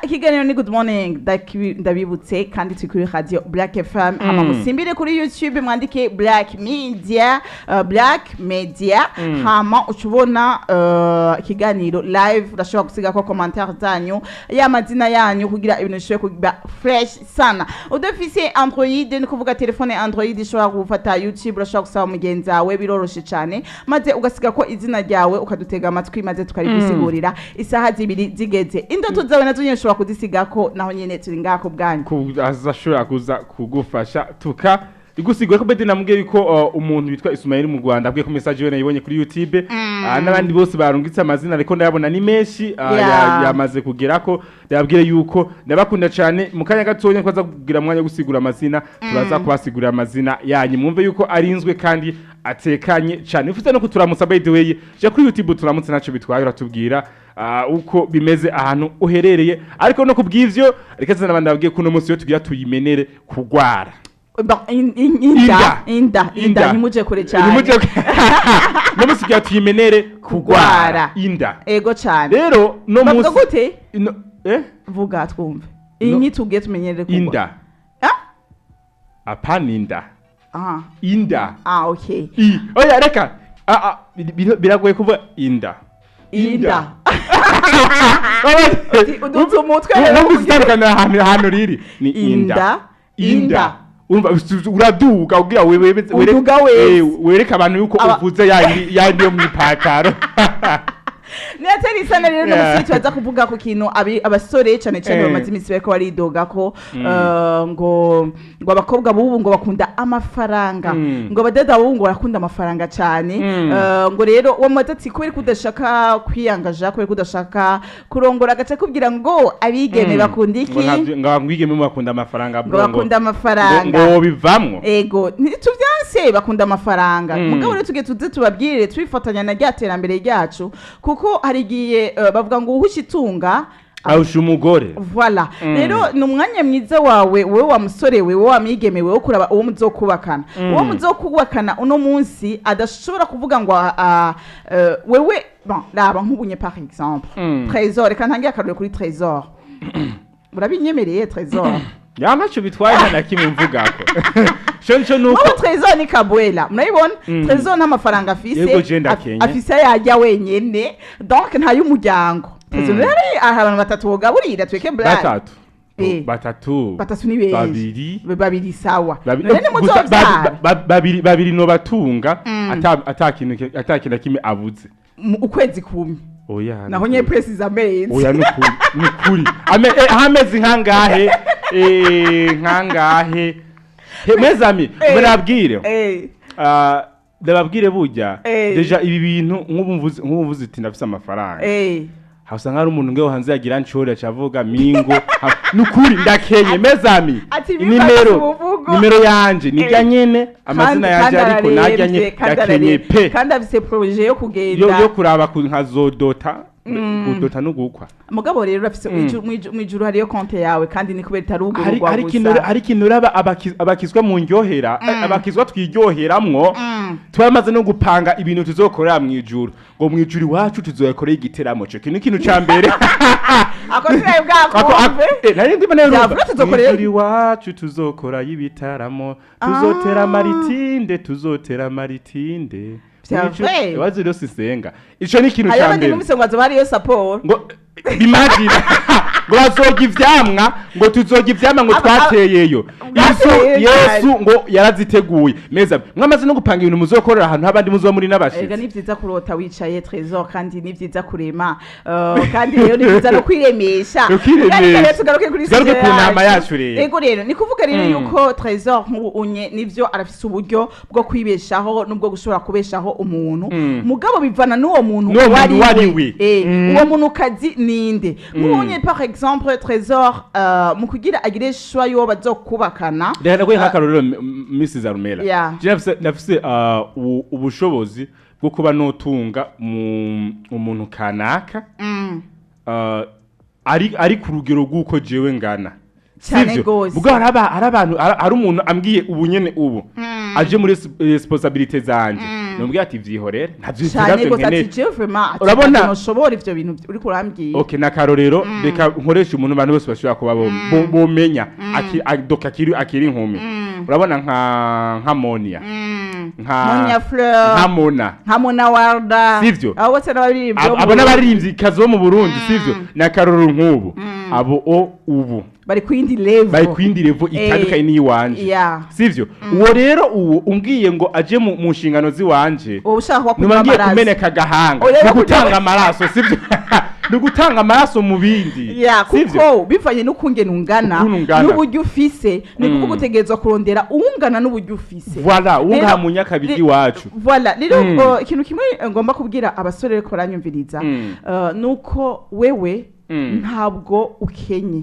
Ikiganiro ni Good Morning, ndabibutse kandi turi kuri Radio Black FM. Hama musimbire kuri YouTube, mwandike Black Media, Black Media, hama ucubona ikiganiro live. Urashobora gusigako commentaire zanyu y'amazina yanyu kugira ibintu bishobore kuba fresh sana. Udafise Android, ni kuvuga telefone Android ishobora gufata YouTube, urashobora gusaba mugenzi wawe, biroroshe cyane, maze ugasiga ko izina ryawe, ukadutega amatwi, maze tukarigusigurira isaha 2 zigeze. Indoto zawe nazo nyene ushobora kuzisigako, naho nyene turi ngaho ku bwanyu. Azashobora kuza kugufasha tuka igusigura ko bede namubwiye yuko umuntu witwa Ismail mu Rwanda abwiye ko message we nayibonye kuri YouTube, n'abandi bose barungitse amazina ariko ndayabona ni menshi, yamaze kugerako. Ndababwire yuko ndabakunda cyane. Mu kanya gatonya twaza kugira umwanya wo gusigura amazina, turaza kubasigurira amazina yanyu, mwumve yuko arinzwe kandi atekanye cyane. Ufite no kuturamutsa, by the way, ja kuri YouTube turamutse, ntacyo bitwaye, uratubwira uko bimeze ahantu uherereye. Ariko no kubw'ivyo, reka nza n'abandi babwiye ko uno munsi iyo tugira tuyimenere kugwara. Bon, inda, inda, inda, ntimuje kure cyane. Ntimuje. No munsi tugira tuyimenere kugwara inda. Ego cyane. Rero no Bavuga munsi gute? Eh? Vuga twumve iyi No. nyitugiye tumenyerere kugwa. Inda. Ah? Apana inda. Ah. Inda. Ah, okay. I oya, reka, biragoye kuvuga inda. Inda. Uduze umutwe rero. Wumva itandukanye ahantu riri ni inda. Inda. Inda. Urumva uraduga ugira wewe Uduga wese. Wereka abantu yuko uvuze yandi yandi yo mwipataro. Niratera isana rero no musi turaza kuvuga ku kintu abasore cyane cyane bamaze iminsi bariko baridoga ko ngo abakobwa b'ubu ngo bakunda amafaranga, ngo abadada b'ubu ngo barakunda amafaranga cyane. Ngo rero uwo mubaza ati: "Kubera ko udashaka kwiyangaja, kubera ko udashaka kurongora?" Agaca akubwira ngo abigeme bakunda iki? Ngo ngo abigeme bakunda amafaranga. Ngo Bro, bakunda amafaranga. Ngo bivamwo. Ego, ntituvyanse, bakunda amafaranga. Mugabo rero tugiye tuze tubabwire twifatanya na rya terambere ryacu, kuko hari igihe bavuga ngo uwuhusha itunga awusha umugore. Voilà. Rero ni umwanya mwiza wawe, wowe wa musore we, wowe wa mwigeme we, wo kuraba uwo muzokubakana. Uwo muzokubakana uno munsi adashobora kuvuga ngo wewe, bon, raba nk'ubunye par exemple, Trésor, reka ntange akarorero kuri Trésor. Urabinyemereye, Trésor? Ya, ntacyo bitwaye, nta na kimwe mvugako cyo nuko Nk'ubu Trésor ni Kabwela, murabibona. Trésor nta mafaranga afise. Yego, je ndakenye. Afise ayarya wenyene, donc ntay'umuryango. Trésor rero aha abantu batatu wogaburira, tweke blague. Batatu? Batatu. Batatu ni benshi. Babiri. Babiri sawa. None Gusa muzovyara. Babiri no batunga ata kintu na kimwe abuze. Ukwezi kumwe. Oya. Naho nye précise amezi. Oya, nukuri, nukuri. Amezi nkangahe? Nkangahe? Mes amis, murabwire. Ndababwire burya, déjà ibi bintu nk'ubu mvuze uti ndafise amafaranga, usanga hari umuntu ngewe hanze yagira nshore acavuga mingo. Nukuri ndakenye, mes amis. Ati nimero umuvugo. Nimero yanje nijya nyene, amazina yanje, Kandi ariko najya araremvye, nye kandi ndakenye araremvye. pe. Kandi afise projet yo kugenda yo kuraba nkazodota, gudota no gukwa. Mugabo rero urafise mwijuru hariyo konte yawe, kandi ni kubera itarugururwa Hari ikintu gusa. Hari ikintu raba abakizwa mu ndyohera, abakizwa twiryoheramwo, twamaze no gupanga ibintu tuzokorera mu ijuru, ngo mu ijuru iwacu tuzoyakorera igiteramo. Cyo kintu, ikintu ca mbere. Ako sinayo bwakumve. Nari ndimo nayo. Vyavuga tuzokorera- Mu ijuru iwacu tuzokora ibitaramo, tuzotera amaritinde, tuzotera amaritinde. Vya Mu ijuru- vrai? Iwacu rero sisenga, ico ni ikintu Hariyo ca abandi mbere. numvise ngo hazoba hariyo support. Ngo imagine ngo bazorya ivyamwa, ngo tuzorya ivyamwa ngo twateyeyo. Yesu. Bwateye. Yesu ngo yaraziteguye meza. Mwamaze no gupanga ibintu muzokorera ahantu h'abandi muzoba muri Ega n'abashitsi. ni vyiza kurota wicaye, Trésor, kandi ni vyiza kurema. Kandi rero ni vyiza no kwiremesha. No kwiremesha. Reka rero tugaruke kuri Tugaruke sujet ku nama yacu rero. Ego, rero ni kuvuga rero yuko Trésor nk'ubu unye nivyo arafise uburyo bwo kwibeshaho n'ubwo gushobora kubeshaho umuntu. Mugabo bivana n'uwo muntu N'uwo uwo muntu uwo ari ari we. we. Uwo muntu kazi ninde? Nk'ubu unye par exemple Trésor, mu kugira agire choix y'uwo bazokubakana. Reka ndaguhe nk'akarorero, Mrs Arumela. Je ndafise ubushobozi bwo kuba notunga umuntu kanaka ari ku rugero rw'uko jewe ngana. Cyane Sivyo? gose. Ubwo hari abantu, hari umuntu ambwiye ubu nyene ubu aje muri responsabilité zanje. Numbwira ati vyihorere, ntavyo Cyane ntavyo gose, ati nkeneye. jewe vraiment, ati ntushobora ivyo bintu uriko urambwira. Okay, n'akarorero, reka nkoresha umuntu abantu bose bashobora kuba bomenya, donc akiri inkumi. Urabona nka Monia, nka Monia Fleur, nka Mona, nka Mona Warda. Sivyo? Abo bose n'abaririmbyi bo mu Abo Burundi. N'abaririmbyi kazi bo mu Burundi, sivyo? N'akarorero nk'ubu abo o ubu Bari ku yindi level. Bari ku yindi level itandukanye n'iyiwanje, sivyo? Uwo rero, uwo umbwiye ngo aje mu nshingano ziwanje, Uwo ushaka kuba nuba kunywa ngiye amaraso. kumeneka agahanga. Oya, ni gutanga amaraso, sivyo? Ni gutanga amaraso mu bindi, Ya, sivyo? kuko bivanye n'ukungene ungana, Ukuntu ungana. n'uburyo ufise, ni kuvuga utegerezwa kurondera ungana n'uburyo ufise. Voilà, uwo Rero- ngaha mu Nyakabigi iwacu. Voilà, rero ikintu kimwe ngomba kubwira abasore ariko baranyumviriza, nuko wewe ntabwo ukenye.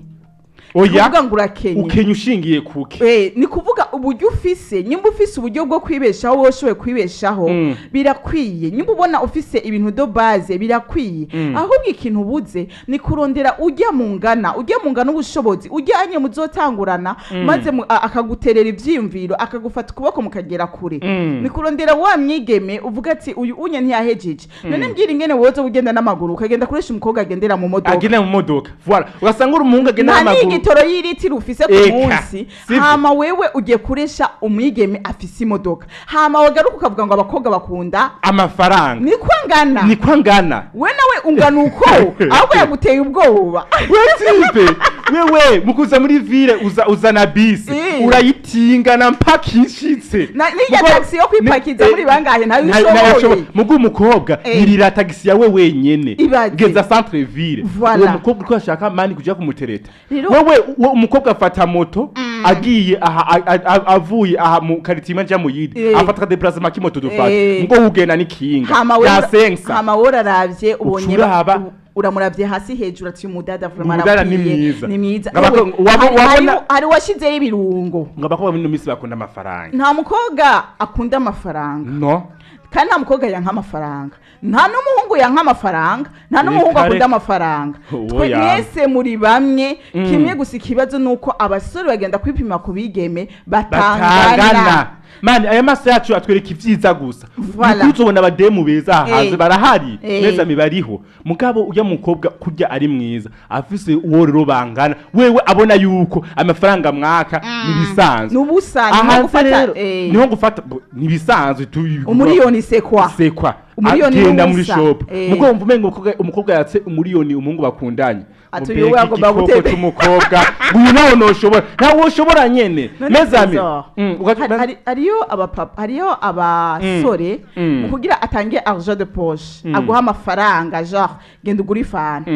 Oya. Kuvuga ngo urakenye. Ukenya ushingiye kuke? Ni kuvuga uburyo ufise, nyimba ufise uburyo bwo kwibeshaho, wowe ushoboye kwibeshaho, birakwiye. Nyimba ubona ufise ibintu de base, birakwiye. Ahubwo ikintu ubuze ni kurondera ujya mu ngana, ujya mu ngana ubushobozi, ujyanye muzotangurana, maze akaguterera ivyiyumviro, akagufata ukuboko mukagera kure. Ni kurondera wa mwigeme uvuga ati uyu unye ntiyahejeje. None mbwira ingene woza ugenda n'amaguru, ukagenda kuresha umukobwa agendera mu modoka. Agenda mu modoka, voilà, ugasanga uri umuhungu agenda Nta n'amaguru. n'igitoro y'iritiro ufise ku Eka, munsi. sivyo? Hama wewe ugiye kuresha umwigeme afise imodoka, hama wagaruka ukavuga ngo abakobwa bakunda amafaranga. Niko angana. Niko angana. We nawe ungana uko, ahubwo yaguteye ubwoba. We type, wewe mukuza muri ville uza uzana bisi, urayitingana mpaka ishitse. N'irya taxi yo kwipakiza muri bangahe ntayo ushoboye. Mugo umukobwa yirira taxi yawe wenyene. Ibaze. Geza centre ville. Voilà. Uwo mukobwa uko ashaka mani kuja kumutereta. Rero- Wewe uwo umukobwa afata moto agiye aha, avuye aha mu quartier imwe aja mu yindi, afata déplacement k'imoto dufata, mugo ugenda n'ikinga Hama wewe ya sensa. Hama wowe uraravye, ubonye Ucuraba. Uramuravye hasi hejuru, ati umudada vraiment Umudada ni arakwiye, mwiza. ni mwiza. Ngabako- Yewe, wabona- hari uwashizeho ibirungo. Ngo abakobwa muri ino minsi bakunda amafaranga. Nta mukobwa akunda amafaranga. No. Kandi nta mukobwa yanka amafaranga, nta n'umuhungu yanka amafaranga, nta n'umuhungu Reka akunda reka. amafaranga. Uwo Twe yanga. mwese muri bamwe. Kimwe gusa, ikibazo ni uko abasore bagenda kwipima ku bigeme batangana. Batangana. Mani, aya maso yacu atwereka ivyiza gusa. Voilà. Nukuri uzobona abademu beza aha hanze, barahari. Meza mibariho, mugabo ujya mukobwa kurya ari mwiza, afise uwo rero bangana, wewe abona yuko amafaranga mwaka nibisanzwe. Ni ubusa, ni nko Aha gufata rero niho gufata nibisanzwe tu Umuriyoni sekwa. Sekwa. Umuriyoni Agenda muri n'ubusa. shop, mugo wumva umenga umukobwa yatse umuriyoni umuhungu bakundanye. Ati Ngo uyu we mbega agomba igikoko gutebe. c'umukobwa, uyu nawe noshobora, nawe woshobora nyene. None Mezami Trésor, hariyo abapapa, hariyo abasore, mu kugira atange argent de poche, aguha amafaranga genre genda ugure ifanta,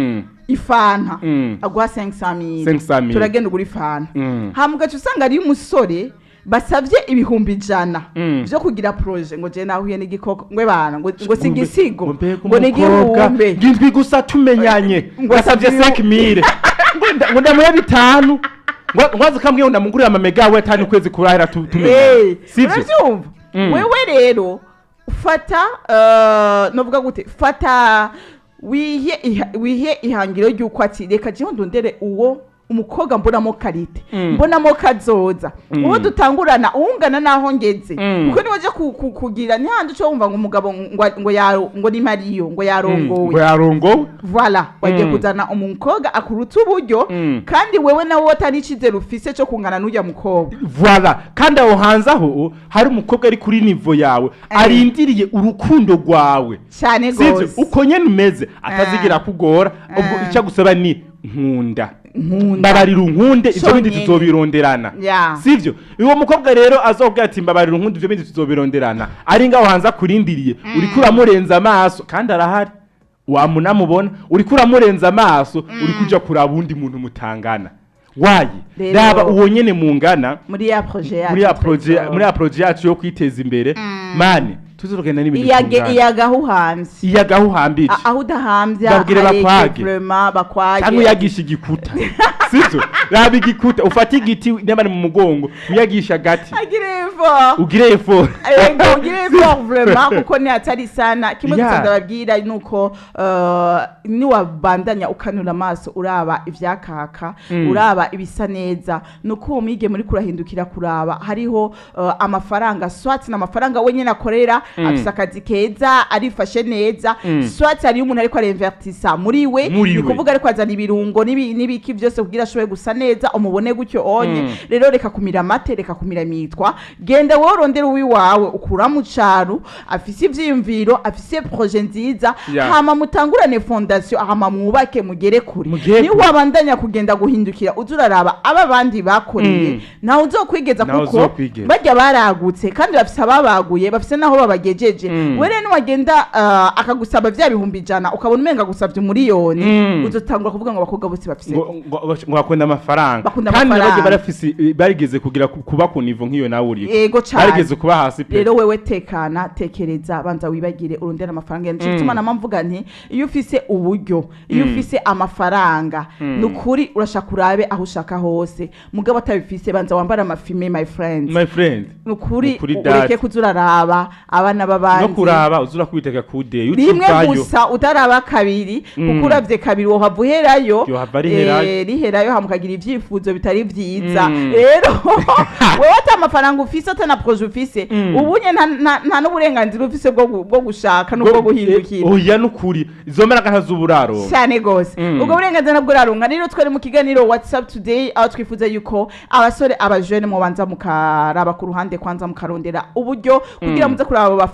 ifanta, aguha 500,000. 500,000. Turagenda ugura ifanta. Hama ugaca usanga hariyo umusore basavye 100,000 vyo kugira projet, ngo je nahuye n'igikoko, ngo bana, ngo si igisigo, Mbega ngo ni umukobwa, igihumbe. ngindwi gusa tumenyanye, Ngo nasabye 5000, ngo ndamuhe bitanu, ngo aze kambwiye ngo ndamugurire amamega we atanu ukwezi kurahera tumenyanye, sivyo? Uravyumva? Wewe rero fata, novuga gute, fata wihe ihangiro ry'uko ati reka jewe ndondere uwo umukobwa mbonamo qualité, mbonamo kazoza, uwo dutangurana, uwungana naho ngeze, kuko niba uje kugira ntihandi uco wumva ngo umugabo ngo ni mariyo, ngo yarongowe. Ngo yarongowe. Voilà, wagiye kuzana umukobwa akuruta uburyo, kandi wewe nawe atari icizere ufise cyo kungana n'ujya mukobwa. Voilà, kandi aho hanze aho hari umukobwa ari kuri niveau yawe, arindiriye urukundo rwawe. Cyane Sivyo? gose. Uko nyene umeze, atazigira kugora ubwo. Icyo agusaba ni nkunda, Nkunda. Mbabarira unkunde, ivyo bindi Conyene. tuzobironderana. Sivyo? Uwo mukobwa rero azobwira ati mbabarira unkunde, ivyo bindi tuzobironderana, ari ngaho hanze akurindiriye, uriko uramurenza amaso, kandi arahari wamunamubona, uriko uramurenza amaso, uri kuja kuraba undi muntu mutangana wayi. Rero- Raba uwo nyene mungana. Muri ya projet yacu, Muri ya projet, Trésor. muri ya projet yacu yo kwiteza imbere, mani tuzogenda n'ibintu Iyage bitungana. Iyagaho uhambye. Iyagaho uhambije. Aho udahambya Babwire hareke bakwage. vraiment bakwage. Cyangwa uyagisha igikuta, Sivyo? Raba igikuta, ufate igiti n'abari mu mugongo, wiyagisha agati. Agire effort. Ugire effort. Ego, ugire effort vraiment, kuko ni hatari sana. Kimwe gusa ndababwira nuko niwabandanya ukanura amaso uraba ivyakaka, uraba ibisa neza, nuko uwo mwige muri kurahindukira kuraba hariho amafaranga, soit n'amafaranga wenyene akorera, afise akazi keza, arifashe neza, soit hariyo umuntu ariko arinvertisa muri we. Muri Ni we. kuvuga ariko azana ibirungo n'ibiki byose kugira ashobore gusa neza, umubone gutyo onye. Rero reka kumira amate, reka kumira mitwa, genda wowe urondere uwiwawe ukura mu caro, afise ivyiyumviro, afise projet nziza, hama mutangurane fondation, hama mwubake mugere kure. Mugere Ni kure. wabandanya kugenda guhindukira uza uraraba aba bandi bakoreye, ntawe uzokwigeza, Ntawe kuko uzokwigeza. barya baragutse kandi bafise ababaguye, bafise naho babagejeje. We rero niwagenda akagusaba vya 100,000, ukabona umenga agusavye 1 miliyoni, uzotangura kuvuga ngo abakobwa bose bafise ngo bakunda amafaranga. Bakunda Kandi amafaranga. nabajya barafise, barigeze kugira kuba ku niveau nk'iyo nawe uriko. Yego cane. Barigeze kuba hasi pe. Rero wewe tekana, tekereza, banza wibagire, urondere amafaranga. Nico gituma nama mvuga nti iyo ufise uburyo, iyo ufise amafaranga, nukuri urashaka urabe aho ushaka hose. Mugabo atabifise, banza wambare amafime, my friend. My friend. Nukuri, Nukuri, ureke dad. kuza uraraba abana b'abandi. No kuraba uzura kwitega kude. Rimwe gusa, utaraba kabiri, kuko uravye kabiri wohava uherayo. Yohava riherayo. Riherayo, hama ukagira ivyifuzo bitari vyiza. Rero wewe ata amafaranga ufise, ata na projet ufise, ubunye nta n'uburenganzira ufise bwo gushaka n'ubwo guhindukira. Oya, nukuri izo mbaraga ntazuburaro. Cyane gose. Ubwo burenganzira nabwo uraronka. Rero twari mu kiganiro What's Up Today, aho twifuza yuko abasore, abajene, mubanza mukaraba ku ruhande kwanza, mukarondera uburyo kugira muze kuraba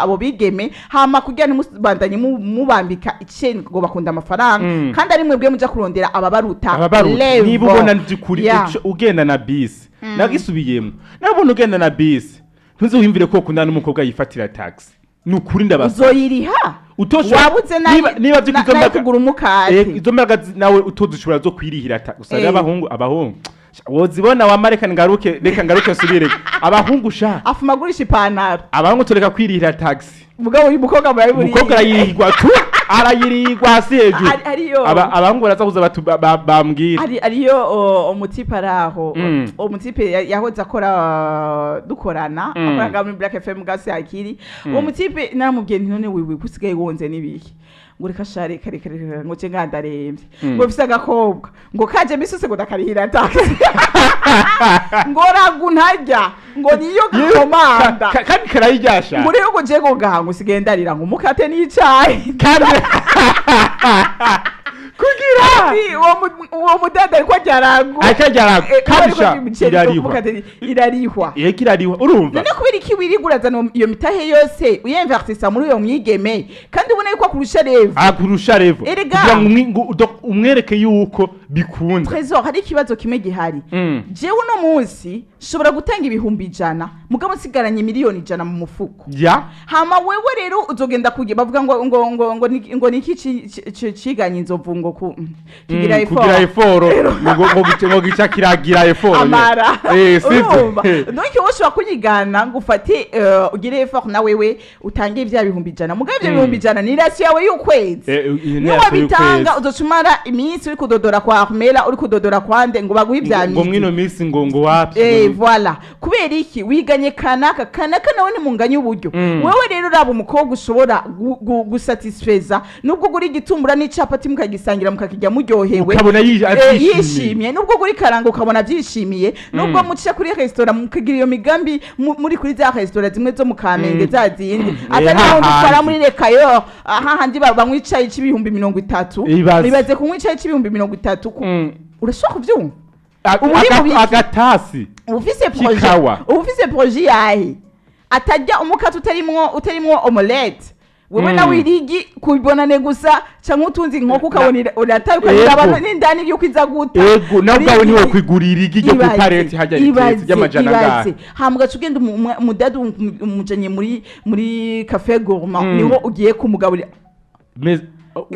abo bigeme, hama kugira ntimubandanye mubambika iceni ngo bakunda amafaranga, kandi ari mwebwe muja kurondera ababaruta Ababaruta. level. Niba ubona by'ukuri ugenda na bisi, nagisubiyemo, nabona ugenda na bisi, ntuzuhimvire ko ukundana n'umukobwa yifatira taxi. Nukuri ndabasaba. Uzoyiriha. Utoshobora Wabuze niba by'ukuri izo nayo mbaraga kugura umukate. Izo mbaraga nawe utozishobora zo kwirihira gusa rero abahungu sha, wozibona wama, reka ngaruke, reka ngaruke nsubire, abahungu sha. Afuma agurisha ipantaro. Abahungu tureka kwirihira taxi. Mugabo uyu mukobwa murabiburiye. Umukobwa arayirigwa tu, arayirigwa hasi hejuru. Ariyo Abahungu baraza kuza bambwira. Ariyo umutipe ari aho, umutipe yahoze akora, dukorana, akora ngaho muri Black FM gasi akiri uwo mutipe. Naramubwiye nti: "None wiwe usigaye wonze n'ibiki?" Ngo: "Reka sha, reka, reka, reka," ngo: "Ce ngandarembye," ngo: "Mfise agakobwa," ngo: "Kaje misose," ngo: "Ndakarihira taxi," ngo: "Ragu ntarya," ngo: "Niyo gakomanda." Kandi karayiryasha. Ngo rero ngo je ngo ngaha ngo usigaye ndarira ngo umukate n'icayi. Kandi kugira Ati, uwo mudada ariko arya ragu. Ariko arya ragu. Kandi ariko sha, imiceri irarihwa. umukate irarihwa. Yego, irarihwa, urumva. None kubera iki wirirwa urazana iyo mitahe yose uyemvertisa muri uyo mwigeme, kandi ubona yuko akurusha level? Akurusha level. Erega. Kugira ngo umwereke yuko bikunda. Trésor, hari ikibazo kimwe gihari. Jewe uno munsi nshobora gutanga 100,000, mugabo nsigaranye 100,000,000 mu mufuko. Hama wewe rero uzogenda kugira bavuga ngo niki ciganye inzovu ngo ku kigira effort. Kugira effort, ngo gica kiragira effort nyene. Amara. Sivyo? Urumva, donc wowe ushobora kunyigana ngo ufate ugire effort na wewe utange vya 100,000, mugabo ivyo 100,000 ni ration yawe y'ukwezi. Iyo ni ration Niwabitanga, y'ukwezi. uzoca umara iminsi uri kudodora kwa Armela, uri kudodora kwa nde ngo baguhe ivya Ngo midi. mwino minsi ngo wapi. Voilà, kubera iki wiganye kanaka? Kanaka nawe ntimunganye uburyo. Wewe rero uraba umukobwa ushobora gusatisfeza, nubwo ugura igitumbura n'icapati mukagisangira, mukakirya muryohewe, Ukabona abyishimiye. Yishimye, nubwo ugura ikaranga ukabona abyishimiye, nubwo muca kuri resitora mukagira iyo migambi muri kuri za resitora zimwe zo mu Kamenge, za zindi atari hahandi utwara hahandi. muri rekayo, hahandi banywa icayi c'30,000. Ibaze. Ibaze kunywa icayi c'30,000 urashobora kuvyumva? Ubu uri mu biki? Agatasi Uba ufise projet k'ikawa. Uba ufise projet yahe atajya umukate utarimwo omelette? Wewe nawe irigi kubibonane gusa, canke utunze inkoko ukabona urataye, ukabiraba n'indani yuko iza guta. Ego, nawe ubwawe ntiwokwigurira igi ryo ku Ibaze, ipareti hajya ritetse ibaze, ry'amajana ibaze. angahe. Hama ugaca ugenda umudadi umujanye muri café gourmand, niho ugiye kumugaburira.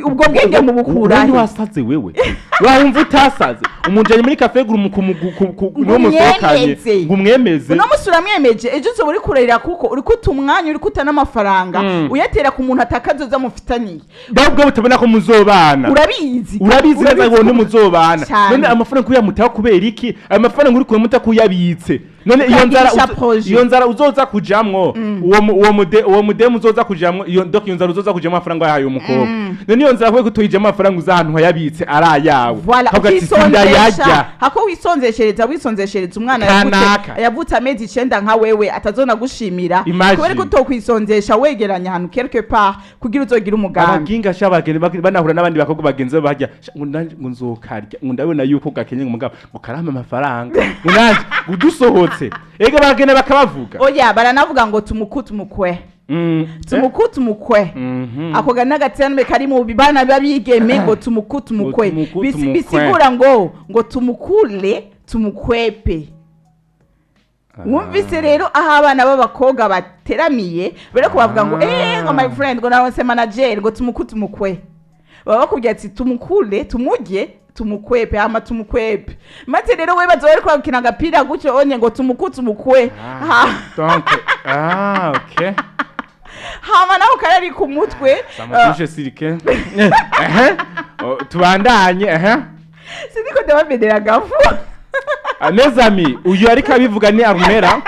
Ubwo bwenge mubukura he? Wasaze wewe, wumva utasaze umujanye muri café guru niwo musohokanye Umwemeze. ngo umwemeze. Uno musi uramwemeje, ejo uzoba uri kurarira, kuko uri kuta umwanya, uri kuta n'amafaranga uyatera ku muntu atakazoza mufitaniye. Bwabwo butabona ko muzobana. Urabizi. Urabizi neza ngo ntimuzobana. Cyane. None amafaranga kuyamutaho kubera iki? Ayo mafaranga uri kuyamuta kuyabitse, none iyo nzara Ukagirisha projet. Iyo nzara uzoza kujamwo, uwo mudemu uzoza kujamwo, iyo donc iyo nzara uzoza kujamwo, amafaranga yahaye umukobwa, none iyo nzara kubera ko utuyijamo, amafaranga uza ahantu wayabitse ari ayawe. Voilà. Kavuga ati, ukisonzesha. "Sindayarya." Hako wisonzeshereza umwana Kanaka. yavutse amezi 9 nka wewe atazona gushimira. Imagine. Kubera ko utokwisonzesha wegeranya ahantu quelque part kugira uzogire umugambi. Abaginga sha bageni banahura n'abandi bakobwa bagenzi babo barya sha, ngo nanje ngo nzokarya, ngo ndabona yuko gakenye, ngo mugabo ngo karampa amafaranga, ngo nanje ngo dusohotse ega bagenda bakabavuga. Oya, baranavuga ngo tumuku tumukwe. Tumuku tumukwe. Ako ga n'agaterane kari mu bana b'abigeme, ngo tumuku tumukwe. Ngo tumuku tumukwe. Bisigura ngo tumukule tumukwepe. Wumvise rero aho abana b'abakobwa bateramiye bariko bavuga ngo ngo my friend, ngo naronse manager, ngo tumuku tumukwe, baba bakubwira ati tumukule, tumurye, tumukwepe, hama tumukwepe. Maze rero we bazoba bariko bakina agapira gutyo onye, ngo tumuku tumukwe. Donc ah, ok. Hama nawe karari ku mutwe. Ça m'a touché sirike. Ehe. Oh, tubandanye ehe. Siniko ndabamenera agafu. Ah, mes amis, uyu ariko abivuga ni Arumera,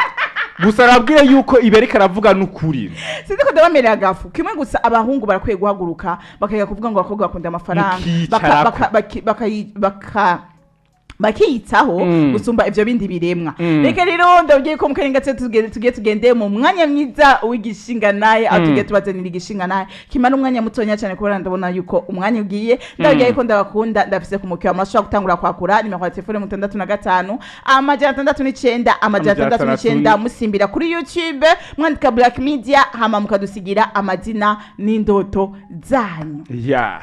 gusa arabwira yuko ibi ariko aravuga n'ukuri. Siniko ndabamenera agafu kimwe gusa, abahungu barakwiye guhaguruka bakajya kuvuga ngo abakobwa bakunda amafaranga. Mukicarako. Bakiyitaho gusumba ivyo bindi biremwa. Reka rero ndabwiye ko mu kanya gato tugiye tugende mu mwanya mwiza w'igishinga naye, aho tugiye tubazanira igishinga naye kimara umwanya mutonya cyane, kubera ndabona yuko umwanya ugiye. Ndabwiye ko ndabakunda, ndafise ku mukiro amashobora gutangura kwakura nimero ya telefone 65 609 609. Musimbira kuri YouTube, mwandika Black Media, hama mukadusigira amazina n'indoto zanyu. Yeah.